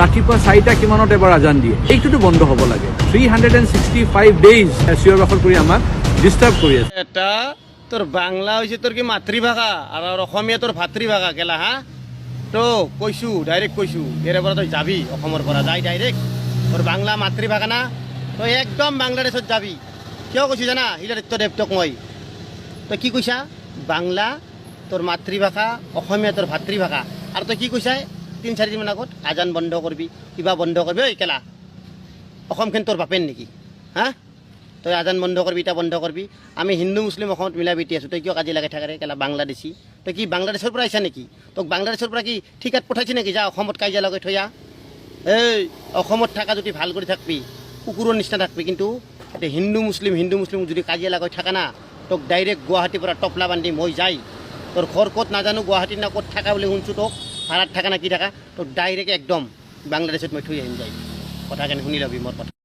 ৰাতিপুৱা 4টা কিমানত এবাৰ আজান দিয়ে। এইটোতো বন্ধ হ'ব লাগে। 365 days চিঞৰ বাখৰ কৰি আমাক ডিষ্টাৰ্ব কৰি আছে। এটা তোৰ বাংলা হৈছে তোৰ কি মাতৃভাষা আৰু অসমীয়া তোৰ ভাতৃভাষা কেলা হা। তো কৈছো, ডাইৰেক্ট কৈছো, ইয়াৰে পৰা তই যাবি, অসমৰ পৰা যাই ডাইৰেক্ট। তোৰ বাংলা মাতৃভাষা না, তই একদম বাংলাদেশত যাবি। কিয় কৈছো জানা শিলাদিত্য দেৱ তোক মই? তই কি কৈছা? বাংলা তোৰ মাতৃভাষা, অসমীয়া তোৰ ভাতৃভাষা। আৰু তই কি কৈছা 3-4 দিনমান আগত? আজান বন্ধ কৰিবি, কিবা বন্ধ কৰিবি। ঐ কেলা, অসমখন তোৰ বাপেৰ নেকি হা? তই আজান বন্ধ কৰিবি, ইটা বন্ধ কৰিবি। আমি হিন্দু মুছলিম অসমত মিলা প্ৰীতি আছোঁ, তই কিয় কাজিয়া লগাই থাকা ৰে কেলা বাংলাদেশী? তই কি বাংলাদেশৰ পৰা আহিছা নেকি? তোক বাংলাদেশৰ পৰা কি ঠিকাত পঠাইছে নেকি? যা, অসমত কাজিয়া লগাই থৈ আহ। এই অসমত থাকা যদি ভাল কৰি থাকবি, কুকুৰৰ নিচিনা থাকবি। কিন্তু এতিয়া হিন্দু মুছলিম, হিন্দু মুছলিম যদি কাজিয়া লগাই থাকা না, তোক ডাইৰেক্ট গুৱাহাটীৰ পৰা টপলা বান্ধি মই যাই, তোৰ ঘৰ ক'ত নাজানো, গুৱাহাটীত না ক'ত থাকা বুলি শুনছোঁ, তোক ভাড়াত থাকা না কি থাকা, তোক ডাইৰেক্ট একদম বাংলাদেশত মই থৈ আহিম যাই। কথাখিনি শুনি ল'বি মোৰ কথা।